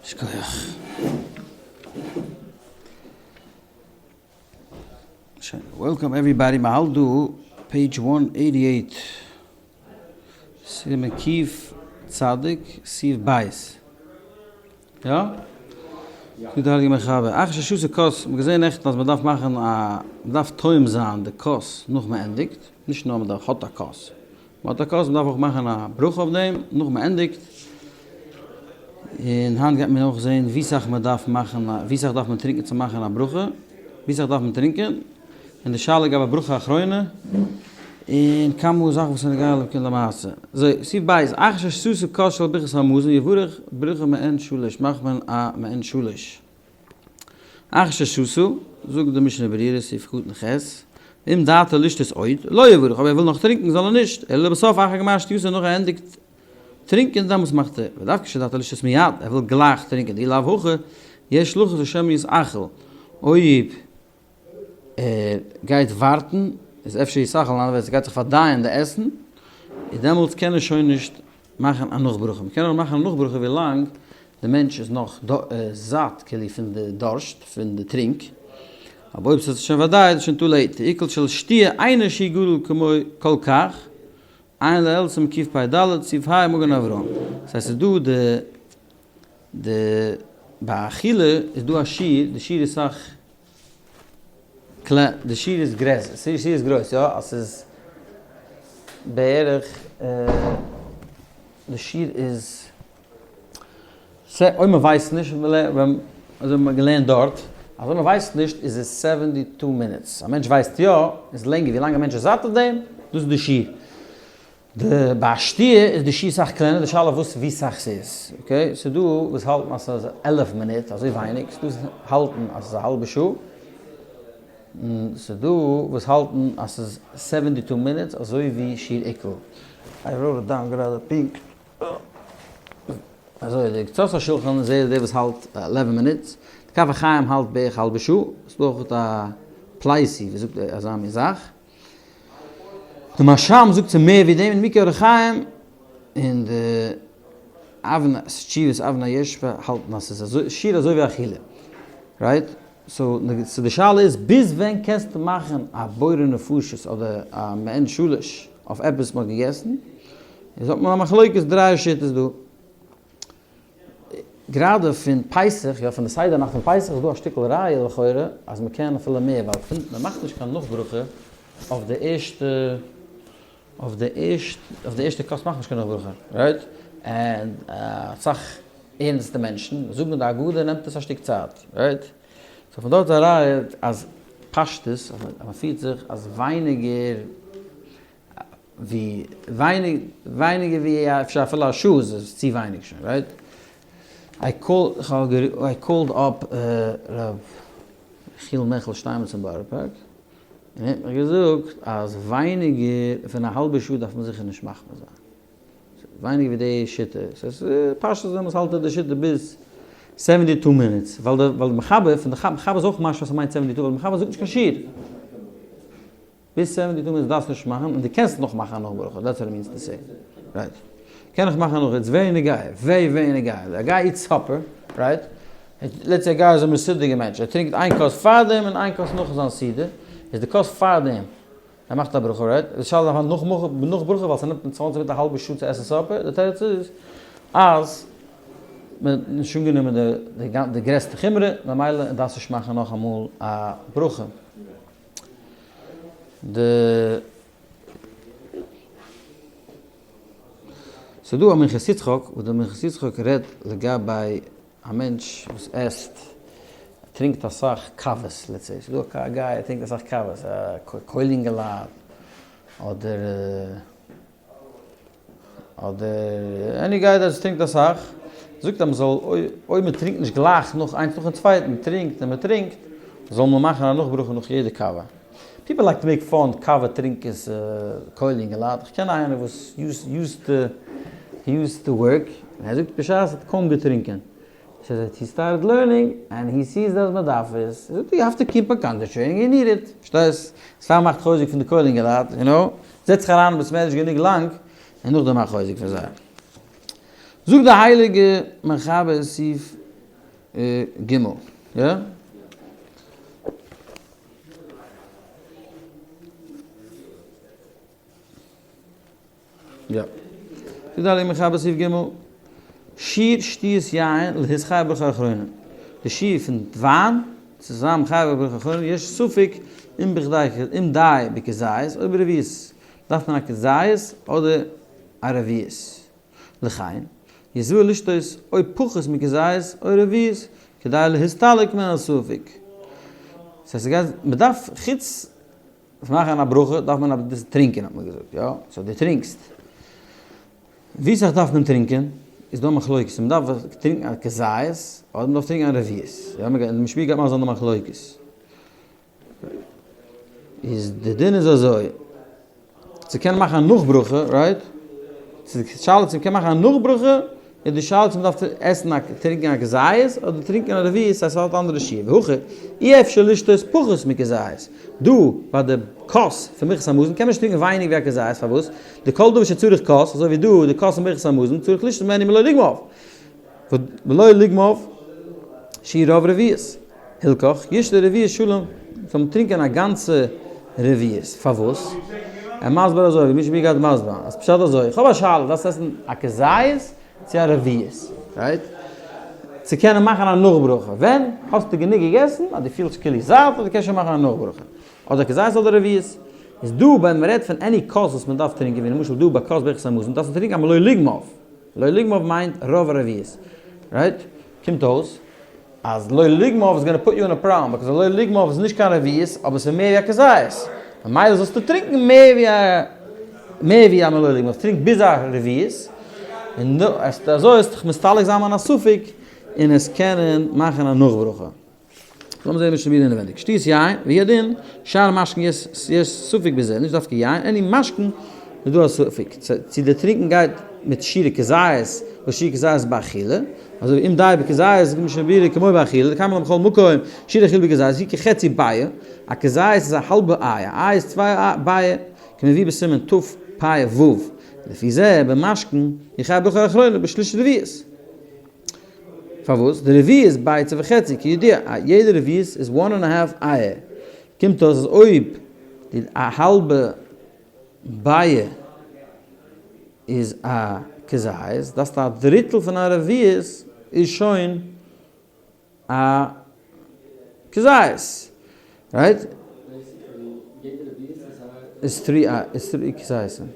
שכוח. שוין, welcome everybody, מען האלט דא page one eighty eight, סימן קוף צדיק סעיף בית. יא? זאגט די הייליגע מחבר, אחר ששתה כוס, מ'האט געזען נעכטן אז מ'דארף מאכן א, מ'דארף טועם זיין די כוס נאך מ'ענדיגט, נישט נאר מ'דארף האט א כוס, מ'האט א כוס מ'דארף אויך מאכן א ברכה אויף דעם נאך מ'ענדיגט, און היינט גייט מען אויך זען ווי סאך מ'דארף מאכן א, ווי סאך דארף מען טרינקען צו מאכן א ברכה, ווי סאך דארף מען טרינקען, און די שאלה לגבי ברכה אחרונה, און כמה זאכן וואס איז נוגע למעשה. אזוי, סעיף ב', אחר ששתה כוס של ברכת המזון יברך ברכה מעין שלש, מאכט מען א מעין שלש. אחר ששתה, זאגט די משנה ברורה, סעיף קטן ח', ואם דעתו לשתות עוד, לא יברך, אויב ער וויל נאך טרינקען זאל ער נישט, אלא לבסוף אחר גמר שתייתו נאך ער ענדיגט טרינקען דעמאלטס מאכט ער, ודווקא שדעתו לשתות מיד, ער וויל גלייך טרינקען, דאי לאו הכי, יש לחוש שמא יתעכל, אויב ער גייט ווארטן איז אפשר יתעכל אין אנדערע ווערטער ס'גייט זיך פארדייען די עסן, איז דעמאלטס קען ער שוין נישט מאכן א נאכברכה, מ'קען נאר מאכן א נאכברכה ווי לאנג די מענטש איז נאך זאט כאילו פון די דארשט פון די טרינק, אבער אויב ס'האט זיך שוין פארדייט איז שוין too late, עיקול של שתיה אינו שיעור גדול כמו כל כך, עיין לעיל סימן קפ ד, סעיף ה מגן אברהם, ס'הייסט ס'איז דא די די ביי אכילה איז דא א שיעור, די שיעור איז סאך קלע די שיעור איז גרעסער, די שיעור איז גרויס יא, אז ס'איז בערך די שיעור איז אויב מ'ווייסט נישט אזוי האט מען געלערנט דארט, אז אויב מ'ווייסט נישט איז עס seventy two minutes, א מענטש ווייסט יא איז לענגער, ווי לאנג א מענטש איז זאט אויף דעם, דאס איז די שיעור. די ביי שתיה איז די שיעור סאך קלענער, די שאלה וואס ווי סאך ס'איז, okay, ס'דא וואס האלטן אז ס'איז 11 מינוט, אזוי ווייניג, ס'דא וואס האלטן אז ס'איז א האלבע שעה, און ס'דא וואס האלטן אז ס'איז seventy two minutes אזוי ווי שיעור עיקול. I wrote it down גראדע פונקט אזוי, די קצות השולחן איז ער דער וואס האלט 11 minutes, די כף החיים האלט בערך האלבע שעה, ס'דא אויך א פלייסי וואס זאגט אזא מין זאך. די מהרש"ם זאגט ס'איז מער ווי דעם אין מיקי אורח חיים און די אבני תשובות אבני ישפה האלטן אז ס'איז אזוי שיעור אזוי ווי אכילה right so די שאלה איז ביז ווען קענסטו מאכן א בורא נפשות אדער א מעין שלש אויף עפעס מ'האט געגעסן איז האט מען א מחלוקת דריי שיטות דא. גראדע פון פסח, יא פון די סדר נאכט פון פסח איז דא א שטיקל ראיה לכאורה אז מען קען אפילו מער ווייל פון מען מאכט נישט קיין נאכברכה אויף די ערשטע אויף די ערשט אויף די ערשטע כוס מאכט מען נישט קיין נאכברכה right? און אסאך ערנסטע מענטשן זאגן די הגדה נעמט עס א שטיק צייט right? so פון דארט איז א ראיה אז פשטות אז מען פירט זיך אז ווייניגער ווי ווייניג ווייניגער ווי אפשר אפילו א שעה איז עס צו ווייניג שוין right? I call I called up ר' יחיאל מיכל שטיינמעץ אין בארא פארק און ער האט מיך געזאגט אז ווייניגער פון א האלבע שעה דארף מען זיכער נישט מחמיר זיין. ווייניגער ווי די שיטה. ס'איז פשטות דעמאלטס האלט ער די שיטה ביז seventy two minutes ווייל די מחבר פון די מחבר איז אויך משמע אז ס'מיינט seventy two ווייל די מחבר זאגט נישט קיין שיעור. ביז seventy two minutes דארפסט נישט מאכן און דו קענסט נאך מאכן א נאך ברכה, that's what it means to say, right? קען איך מאכן א נאך, it's very נוגע, very very נוגע, א guy eats supper, right? let's say א guy איז א מסודר'דיגער מענטש, ער טרינקט איין כוס פארדעם און איין כוס נאך זיין סעודה, איז די כוס פארדעם, ער מאכט א ברכה, right? די שאלה דארף מען נאך נאך ברכה ווייל ס'נעמט אים צוואנציג מינוט א האלבע שעה צו עסן supper, די תירוץ איז אז מען האט נישט אנגענומען די גרעסטע חומרא, ממילא דארפסט נישט מאכן נאכאמאל א ברכה. די ס'איז דא א מנחת יצחק וואס די מנחת יצחק רעדט לגבי א מענטש וואס עסט טרינקט אסאך קאוועס let's say ס'איז דא א guy ער טרינקט אסאך קאוועס א כולל אינגעלייט אדער אדער any guy וואס טרינקט אסאך, זאגט אז מ'זאל אויב מ'טרינקט נישט גלייך נאך איינס נאכן צווייטן, מ'טרינקט און מ'טרינקט, זאל מען מאכן א נאכברכה נאך יעדע קאווע. people like to make fun קאווע טרינקערס כולל אינגעלייט, איך קען איינער וואס used to he used to work, און ער זאגט בשעת ער האט קוים געטרינקען, he says he started learning and he sees אז מ'דארף עס, זאגט ער you have to keep on concentrating you need it, פארשטייסט? סתם מאכט חוזק פון די כולל אינגעלייט, יו נאו, זעץ זיך אריין אין בית מדרש גענוג לאנג און נאכדעם מאך חוזק פון זיי. זאגט די הייליגע מחבר סעיף. ג', יא? יא. זאגט די הייליגע מחבר סעיף ג', שיעור שתיית יין להתחייב ברכה אחרונה, די שיעור פון וויין צו זיין מחייב בברכה אחרונה, יש ספק אם בכדי אם די בכזית או ברביעית, דארף מען א כזית אדער א רביעית? לכן, יזהר לשתות או פחות מכזית או רביעית, כדי להסתלק מן הספק. ס'הייסט ס'גייט, מ'דארף חוץ פון מאכן א ברכה דארף מען אביסל טרינקען האט מען געזאגט, יא? so דו טרינקסט. ווי סאך דארף מען טרינקען? איז דא מחלוקת צו מ'דארף טרינקען א כזית אדער מ'דארף טרינקען א רביעית. יא, מ'גייט, די משמי' גייט מסביר זיין די מחלוקת. איז די דין איז אזוי, צו קענען מאכן א נאך ברכה, right? צו די שאלה צו מ'קען מאכן א נאך ברכה, איז די שאלה צו מ'דארף עסן א טרינקען א כזית אדער טרינקען א רביעית, ס'הייסט ס'האט אנדערע שיעור, והכא אי אפשר לשתות פחות מכזית, דא ביי די כוס פון ברכת המזון קען מען נישט טרינקען ווייניג ווי א כזית, פארוואס? דכל דבר שצריך כוס, אזוי ווי דא די כוס פון ברכת המזון צריך לשתות ממנו מלא לוגמיו. מלא לוגמיו שהוא רוב רביעית, הלכך ישתה רביעית שלם, זאל מען טרינקען א גאנצע רביעית, פארוואס? ער מסביר אזוי ווי מישן גייט מסביר אז פשט אזוי, איך האב א שאלה, דארפסט עסן א כזית צו א רביעית, right? צו קענען מאכן א נאכברכה, ווען האסטו גענוג געגעסן אז דו פילסט כאילו זאט אז דו קענסט שוין מאכן א נאכברכה, אדער כזית אדער רביעית, איז דא ווען מען רעדט פון any כוס וואס מען דארף טרינקען, ווי למשל דא ביי כוס ברכת המזון דארפסטו טרינקען א מלא לוגמיו, מלא לוגמיו מיינט רוב רביעית, right? קומט אויס אז מלא לוגמיו איז gonna put you in a problem, because מלא לוגמיו איז נישט קיין רביעית אבער ס'איז מער ווי א כזית, ממילא זאלסטו טרינקן מער ווי א מער ווי א מלא לוגמיו, טרינק ביז א רביעית, און אזוי וועסטו דיך מסתלק זיין מן הספק און עס קענען מאכן א נאכברכה. לאמיר זעהן משנה ברורה אינעווענדיג. שתיית יין, והוא הדין, שאר משקין יש יש ספק בזה, נישט דווקא יין, any משקין איז דא א ספק, צו די טרינקן גייט מיט שיעור כזית, וואס שיעור כזית באכילה, אזוי ווי אם די בכזית זאגט משנה ברורה כמו באכילה, דקיימא לן בכל מקום, שיעור אכילה בכזית, היא כחצי ביעה, א כזית איז א האלבע איי, א איי איז צוויי ביעה, כמבואר בסימן תפ"ו, לפי זה במשקין יחייב ברכה אחרונה בשליש רביעית. פארוואס? די רביעית ביצה וחצי, כידוע, א יעדע רביעית איז one and a half אייער, קומט אויס אז אויב די א האלבע ביעה איז א כזית, דארפסטו א דריטל פון א רביעית איז שוין א כזית, right? איז three איז three כזיתים.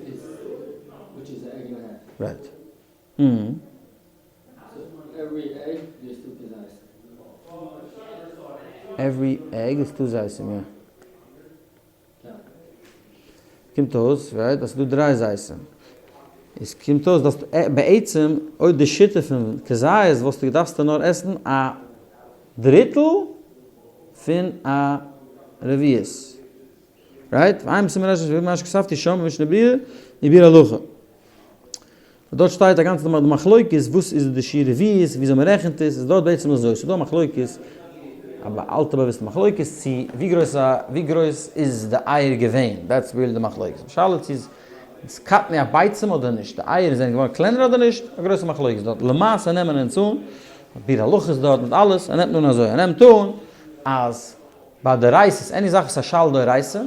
right. Every egg איז two זיתים, יא. קומט אויס, right, אז ס'איז דא דריי זיתים. עס קומט אויס דאס בעצם אויב די שיטה פון כזית וואלסטו געדארפסטו נאר עסן א דריטל פון א רביעית. right? ועיין בסימן רש ו מה שכתבתי שם במשנה ברורה וביאור הלכה. דארט שטייט א גאנצע מחלוקת וואס איז די שיעור רביעית, וויאזוי מען רעכנט עס, איז דארט בעצם אזוי, ס'איז דא א מחלוקת, א אלטע באוויסטע מחלוקת, צו ווי גרויס א ווי גרויס איז די אייער געווען, that's really די מחלוקת, די שאלה צו איז קטנו הביצים אדער נישט, די אייער זענען געווארן קלענער אדער נישט, א גרויסע מחלוקת דארט, למעשה נעמען אונז אן, ביאור הלכה איז דארט מיט אלעס, ער נעמט אן אזוי, ער נעמט אן אז ביי דאורייתא'ס, any זאך וואס איז א שאלה דאורייתא,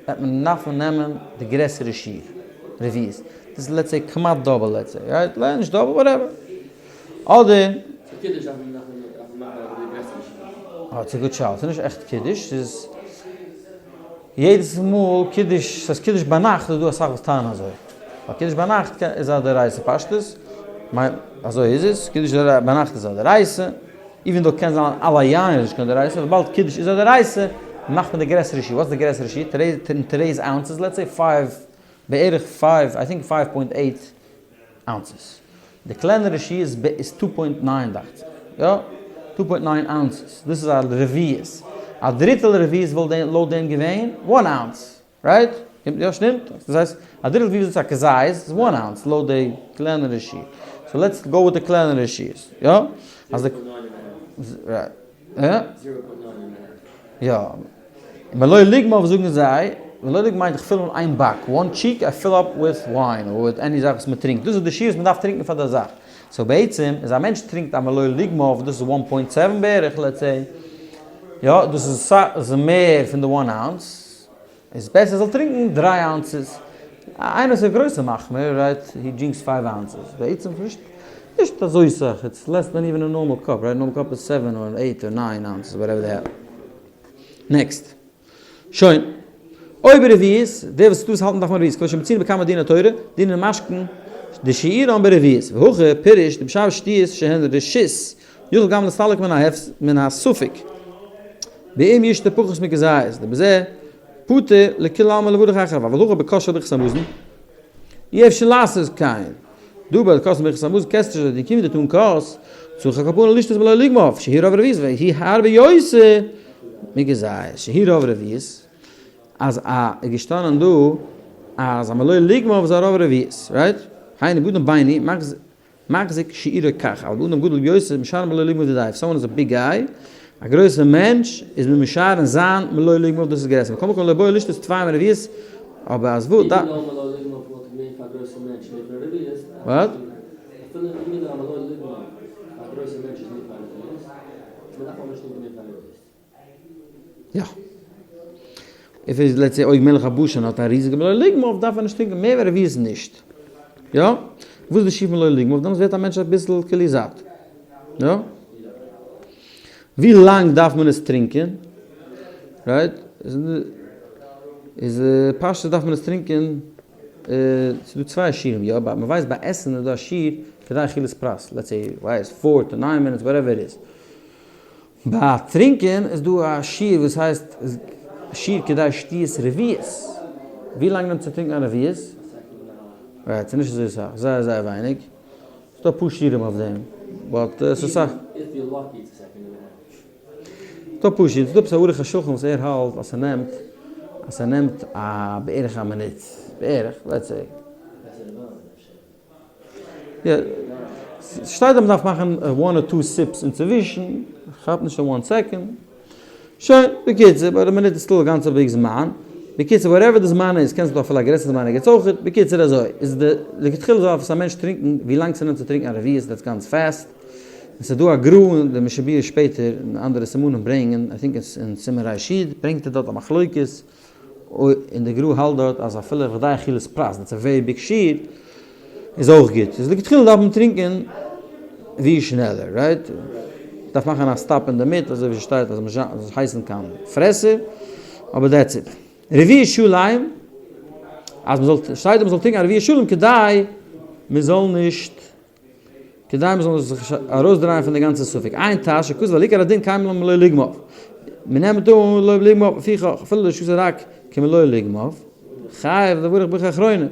וועט מען דארפן נעמען די גרעסערע שיעור, רביעית. דאס איז let's say כמעט double let's say, right? נישט double, whatever. אדער. פאר קידוש דארף מען דארף מען מאכן די גרעסערע שיעור. אה, ס'איז א גוט שאלה. ס'איז נישט עכט קידוש, ס'איז יעדעס מאל קידוש, ס'הייסט קידוש ביינאכט איז דא אסאך וואס טענה'ן אזוי. ווייל קידוש ביינאכט איז א דאורייתא פשטות, מיין אזוי איז עס, קידוש ביינאכט איז א דאורייתא. even though קען זיין על היין איז נישט קיין דאורייתא, וויבאלד קידוש איז א דאורייתא, מאכט מען די גרעסערע שיעור, וואס איז די גרעסערע שיעור? אין today's ounces, let's say five, בערך five, I think five point eight ounces. די קלענערע שיעור איז two point nine דאכט זיך, יא? two point nine ounces, דאס איז א רביעית. א דריטל רביעית וואלט לויט דעם געווען one ounce. Right? יא שטימט? דאס הייסט א דריטל ווי איז א כזית איז one ounce לויט די קלענערע שיעור. So let's go with די קלענערע שיעור. יא? אז די יא. מלא לוגמיו זאגן זיי. מלא לוגמיו מיינט איך פיל אן איין באק, one cheek I fill up with wine or with any זאך וואס מען טרינקט, דאס איז די שיעור וואס מען דארף טרינקען פאר די זאך. so בעצם איז א מענטש טרינקט א מלא לוגמיו, דאס איז one point seven בערך let's say, יא דאס איז איז מער פון די one ounce, איז בעסער זאל טרינקען דריי ounces. איינער וואס איז גרויסע מחמיר right he drinks five ounces, בעצם איז נישט נישט אזוי סאך, it's less than even a normal cup, right normal cup איז seven or eight or nine ounces whatever the hell. Next. שוין. אויב רביעית, דער וואס טוט האלטן דארף מען רביעית, כמו שמצינו בכמה דיני תורה, דיני משקין, דשיעורן ברביעית, והכא פירוש דבשאר שתיות שהן רשות, יכול גם לסתלק מן הספק, ואם ישתה פחות מכזית, ובזה פטור לכולי עלמא לברך אחריו, אבל הכא בכוס של ברכת המזון, אי אפשר לעשות כן. דא ביי די כוס של ברכת המזון קענסטו נישט אזוי טון, כיוון דטעון כוס, צריך על כל פנים לשתות מלא לוגמיו, שהוא רוב רביעית, והיא הרבה יותר מכזית, שהוא רוב רביעית, אז א איז געשטאנען דא אז א מלא לוגמיו איז א רוב רביעית, right? היינו באדם בינוני מחזיק שיעורו כך, אבל באדם גדול יותר משערין מלא לוגמיו דידיה, if someone is a big guy, א גרויסע מענטש, איז מען משער אין זיין מלא לוגמיו דאס איז גרעסער, מכל מקום לא בעי לשתות טפיים רביעית, אבער אז וואס דא. וואט? יא. If איז let's say עוג מלך הבשן האט א ריזיגע מלא לוגמיו דארף ער נישט טרינקען מער ווי רביעית נישט. יא? וואס איז די שיעור פון מלא לוגמיו? דעמאלטס ווערט א מענטש אביסל כאילו זאט. יא? ווי לאנג דארף מען עס טרינקען? Right? איז פשטות דארף מען עס טרינקען ס'איז דא צוויי שיעורים יא? באט מ'ווייסט ביי עסן איז דא א שיעור כדי אכילת פרס let's say ווייס four to nine minutes whatever it is. ביי טרינקען איז דא א שיעור וואס הייסט שיעור כדי שתיית רביעית. ווי לאנג נעמט צו טרינקען א רביעית? Right, ס'איז נישט אזוי סאך, זייער זייער ווייניג. ס'איז דא אפאר שיעורים אויף דעם, but ס'איז אסאך. ס'דא אפאר שיעורים, ס'דא עפעס א ערוך השולחן וואס ער האלט אז ס'נעמט, אז ס'נעמט א בערך א מינוט, בערך, let's say. יא, ס'שטייט אז מ'דארף מאכן one or two sips אינצווישן, כאפ נישט אין one second. שוין, בקיצור, but א מינוט איז still א גאנצע big זמן. בקיצור, whatever די זמן איז, קענסט דא אפילו א גרעסערע זמן ערגעץ אויכעט. בקיצור אזוי, איז די לכתחילה זאל עפעס א מענטש טרינקן ווי לאנג ס'נעמט צו טרינקן א רביעית, that's גאנץ fast. און ס'איז דא א גר"א און די משנה ברורה שפעטער און אנדערע סימנים ברענגען, I think אין סימן רי"ש, ברענגט ער דארט א מחלוקת, און די גר"א האלט דארט אז אפילו כדי אכילת פרס, that's a very big שיעור, איז אויך גוט. איז לכתחילה דארף מען טרינקען ווי שנעלער, right? דארף מאכן א stop אינדערמיט, אזוי ווי ס'שטייט אז מ'זאל נישט הייסן קיין פרעסער, אבער that's it. רביעית שלם, אז מ'זאל, שטייט אז מ'זאל טרינקען א רביעית שלם כדי מ'זאל נישט כדי מען זאל זיך נישט ארויסדרייען פון די גאנצע ספק. עיין טז שכתב על עיקר הדין קיימא לן מלא לוגמיו. מען נעמט אן מלא לוגמיו לפיכך אפילו לא שתה רק כמלא לוגמיו, חייב לברך ברכה אחרונה.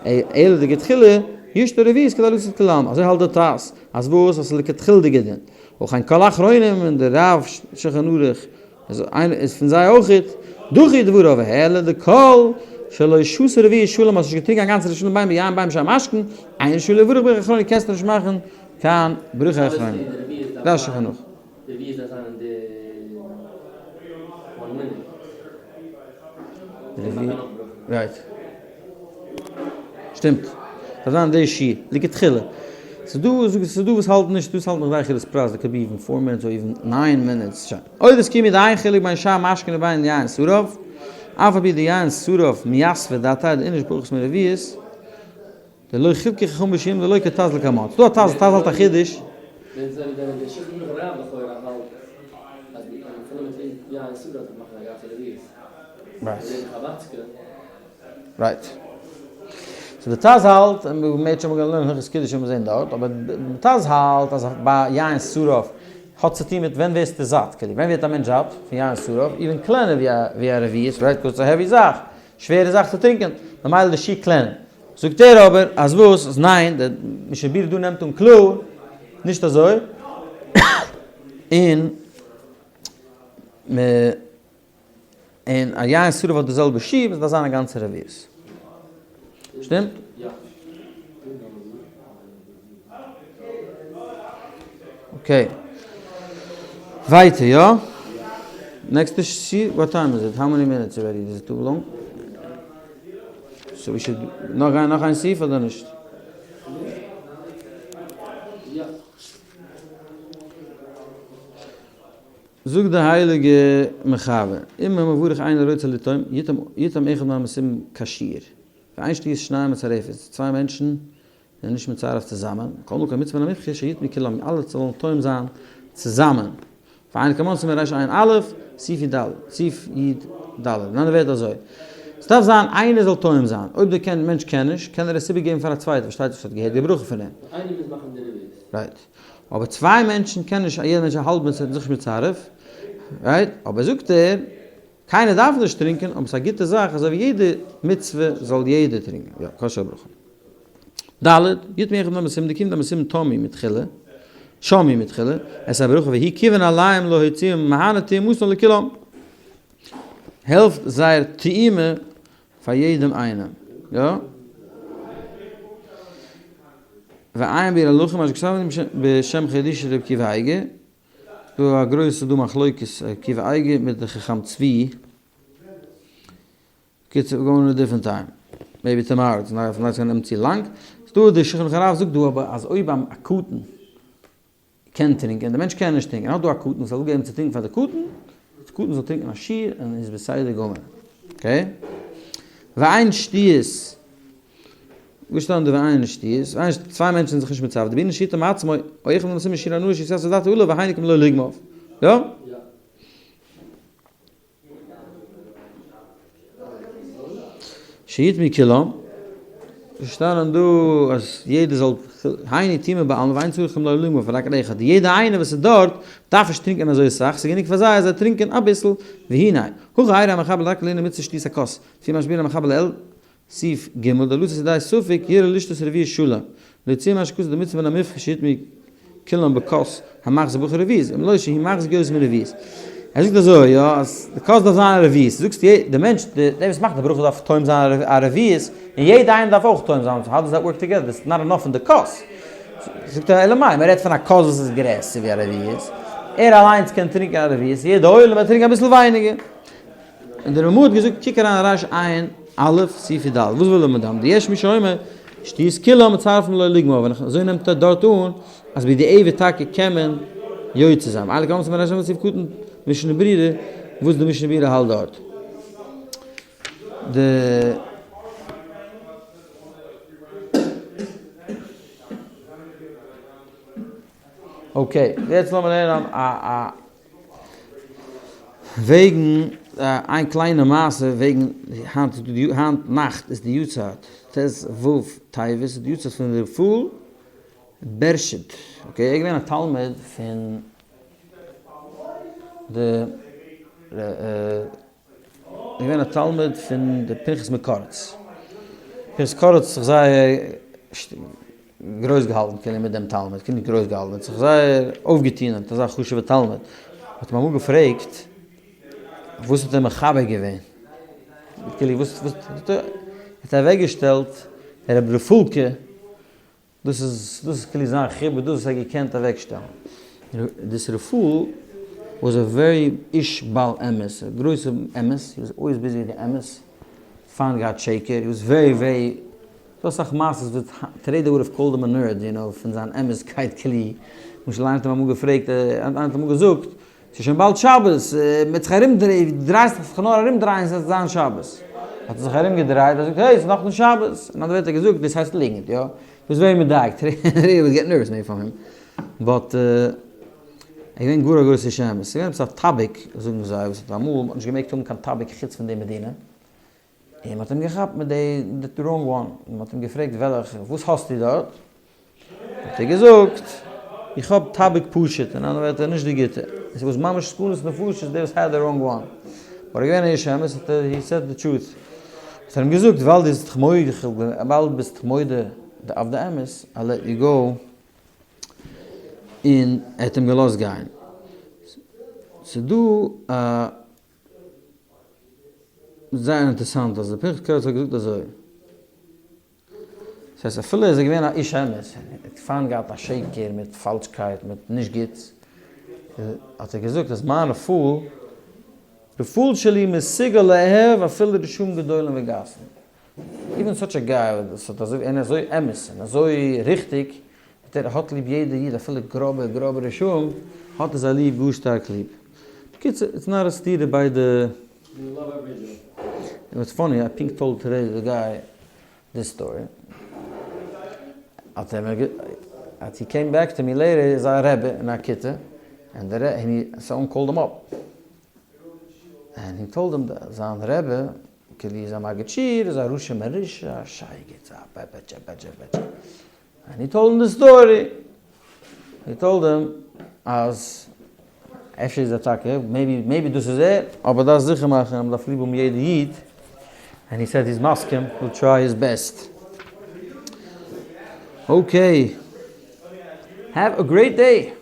אלא דלכתחילה ישתה רביעית כדי לצאת כולי עלמא. אזוי האלט די טז. אז וואס? אז ס'איז לכתחילה'דיגע דין. וכן כל האחרונים און די רב שולחן ערוך איז איינער איז פון זיי אויכעט דחי דבריו והעלה די קול שלא שתה רביעית שלם האסט נישט געטרינקען א גאנצע רביעית שלם בין ביין בין בשאר משקין אין רשאי לברך ברכה אחרונה קענסטו נישט מאכן קיין ברכה אחרונה דאס שולחן ערוך. Right. שטימט. דארף זיין די שיעור, לכתחילה. ס'איז דא וואס זאגן, ס'איז דא וואס האלטן נישט, דאס האלט נאך זייער אכילת פרס, that could be even four minutes or even nine minutes. שוין. עוד הסכימו דאין חילוק בין שאר משקין ובין יין שרף, אף על פי דיין שרף מיתבא דעתיה דאיניש פחות מרביעית, דלא חלקו חכמים בשיעורים דלא כטז לקמן. ס'איז דא א טז, טז האלט א חידוש. Right. So די טז האלט, און מיר וועלן שוין לערנען הלכות קידוש וועלן מיר זען דארט, אבער די טז האלט אז ביי יין שרף האט צו טון מיט ווען ווערסטו זאט, כאילו ווען ווערט א מענטש זאט פון יין שרף, even קלענער ווי א רביעית, right, because ס'איז א heavy זאך, שווערע זאך צו טרינקען, ממילא די שיעור קלענער. זאגט ער אבער אז וואס? אז ניין, די משנה ברורה דא נעמט אן קלאר, נישט אזוי, און מ. און א יין שרף האט די זעלבע שיעור, עס דארף זיין א גאנצע רביעית. שטימט? Okay. ווייטער, יא? Next ע שיעור, what time is it? How many minutes already? Is it too long? So we should נאך גיין נאך איין סעיף אדער נישט? זאגט די הייליגע מחבר, אם המברך אינו רוצה לטעום, יטעם אחד מהמסובין כשיר, ואין שתיית שניים מצרפת, צוויי מענטשן זענען נישט מצרף צוזאמען, כל מקום מצוה מן המובחר שיטעמו כולם, אלע זאלן טועם זיין צוזאמען, ועיין כמון סימן רע"א, סעיף י ד, סעיף י ד, אין אנדערע ווערטער אזוי, ס'דארף זיין איינער זאל טועם זיין, אויב דער קען מענטש קען נישט, קען ער עס איבערגעבן פאר א צווייטער, פארשטייט זיך וואס האט געהערט די ברכה פון אים. איינער מוז מאכן די רביעית. Right. אבער צוויי מענטשן קען נישט, יעדער מענטש א האלבן איז זיך נישט מצרף, right? אבער זאגט ער, קיינער דארף נישט טרינקען, אבער ס'איז א גוטע זאך אזוי ווי יעדע מצוה זאל יעדער טרינקען. יא, כוס של ברכה. ד. יטמא אחד מהמסובין, די קינד המסובין טמא מתחילה, שמי מתחילה, את הברכה והיא כיוון עליהם להוציאם מהנה טעימתן לכולם. העלפט זייער טעימה פאר יעדעם איינעם. יא. ועיין ביאור הלכה מה שכתבנו בשם חידושי רבי עקיבא אייגער. דא א גרויסע דא מחלוקת רבי עקיבא אייגער מיט די חכם צבי. קיצור we're going a different time. Maybe tomorrow, it's not gonna נעמען צו לאנג. ס'דא די שולחן ערוך הרב זאגט דא אבער אז אויב א קטן קען טרינקען, די מענטש קען נישט טרינקען, ער האט דא א קטן וואס זאל אפגעבן צו טרינקען פאר די קטן, די קטן זאל טרינקען א שיעור און איז בסדר גמור. Okay? ואין שתיית, וואו שטייט דא ואין שתיית? ואין שתיית, צוויי מענטשן זענען זיך נישט מצרף, דבעינן שיטה מעצמו, או אחד מהם עושה משיעור הנאה שיעשה דעתו עליו והיינו כמלא לגמוב. יא? שיטמעו כולם, געשטאנען דא אז יעדער זאל היינו טעימה בעלמא ואין צריכים למלא לוגמיו רק על אחד, יעדער איינער וואס איז דארט דארף נישט טרינקען אזוי סאך, ס'איז גענוג פאר זיי אז זיי טרינקען אביסל, והנה, הכא איירי המחבר רק לענין מצוה שתיית הכוס, לפי מה שביאר המחבר לעיל, סעיף ג', דלא לצאת ידי ספק יראה לשתות רביעית שלם, להוציא מה שכתוב דמצוה מן המובחר שיטמעו כולם בכוס המחזיק ברכה רביעית, אם לא שהוא מחזיק יותר מרביעית. ער זאגט אזוי יא, אז די כוס דארף זיין א רביעית, זאגסטו די מענטש, דער וואס מאכט די ברכה דארף טועם זיין א רביעית, און יעדע איינער דארף אויך טועם זיין, how does that work together, דאס איז not enough אין די כוס. זאגט ער אלא מאי, מען רעדט פון א כוס וואס איז גרעסער ווי א רביעית, ער אליינס קען טרינקען א רביעית, יעדע עולם וועט טרינקען אביסל ווייניגער. און דער רמא האט געזאגט קוק אריין רש ע א' סעיף י ד, וואס וויל ער מיט דעם, דיש מי שאומר שתיית כולם מצרפין מלא לוגמיו, און אזוי נעמט ער דארט אן אז בדיעבד טאקע קען מען יוצא זיין, ואין לקרוא מצוה מרש ע סעיף קטן משנה ברורה, וואס די משנה ברורה האלט דארט. די. Okay, יעצט לאמיר לערנען א וועגן איין קליינע מעשה וועגן היינט היינט נאכט איז די יארצייט ט ו טבת איז די יארצייט פון רפאל בערשיד, okay ער איז געווען א תלמיד פון די ער איז געווען א תלמיד פון די פנחס מקאריץ, פנחס קאריץ האט זיך זייער גרויס געהאלטן כאילו מיט דעם תלמיד, כאילו נישט גרויס געהאלטן, האט זיך זייער אויפגעטון מיט אזא חשוב'ע תלמיד, האט אים אמאל געפרעגט וואס האט ער מחבר געווען, כאילו וואס וואס האט ער אוועק געשטעלט רבי רפאל'קע, דאס איז דאס איז כאילו זיין חיבור, דאס וואס ער האט געקענט אוועק שטעלן. This רפאל was a very איש בעל אמת, א גרויסע אמת, he was always busy with די אמת, פיינט געהאט שקר, he was very very ס'דא אסאך מעשות וואס טרעדער would have called him a nerd, you know, פון זיין אמת'קייט כלי. למשל איינער האט אים אמאל געפרעגט, איינער האט אמאל געזאגט, ס'איז שוין באלד שבת, מ'וועט זיך ארום דרייען, דו דרייסט זיך נאר ארום דרייען ס'וועט זיין שבת. האט ער זיך ארום געדרייט, ער זאגט, hey, ס'איז נאכנישט שבת. אין אנדערע ווערטער געזאגט, דאס הייסט ליגנט, יא? ביסט very מדייק, טרעדער would get nervous maybe from him. But ער איז געווען גאר א גרויסער שמש. ס'איז געווען עפעס א טאביק, זאגן זיי, וואס האט אמאל, מ'האט נישט געמעגט האבן קיין טאביק חוץ פון די מדינה. און מ'האט אים געכאפט מיט די די wrong one, און מ'האט אים געפרעגט וועלכע, וואס האסטו דארט? האט ער געזאגט, איך האב טאביק פשוט, אין אנדערע ווערטער נישט די גוטע, עס איז ממש סכנת נפשות דער וואס had the wrong one, אבער ער איז געווען א איש אמת האט ער he said the truth, האט ער אים געזאגט ווייל דו ביסט מודה, ווייל דו ביסט מודה אויף די אמת, I let you go, און ער האט אים געלאזט גיין. ס'דא א. זייער אינטערעסאנט אז דער פנחס קאריצער האט געזאגט אזוי. דאס הייסט אפילו איז ער געווען א איש אמת, ער האט פיינט געהאט א שקר מיט פאלשקייט מיט נישט גוטס, האט ער געזאגט אז מיין רפאל, רפאל שלי מסוגל לאהוב אפילו רשעים גדולים וגסים. Even such a guy וואס האט אזוי, און אזוי אמת און אזוי ריכטיג, ער האט ליב יעדע איד אפילו גראבע גראבע רשעים האט ער זיי ליב גאר שטארק ליב. בקיצור, it's not א סתירה ביידע. It's funny, I פונקט told today the guy this story. האט ער מיר האט he came back to me later איז א רבי אין א כיתה, און דער רבי, someone called him up, and he told him זיין רבי כאילו איז א מגיד שיעור, איז א רשע מרושע, א שייגעץ, א בעבעטשע בעטשע בעטשע. And he told him the story. He told him אז אפשר איז ער טאקע, maybe maybe דאס איז ער, אבער דארפסט זיכער מאכן אז מ'דארף ליב האבן יעדע איד, and he said he's מסכים, will try his best. Okay. Have a great day!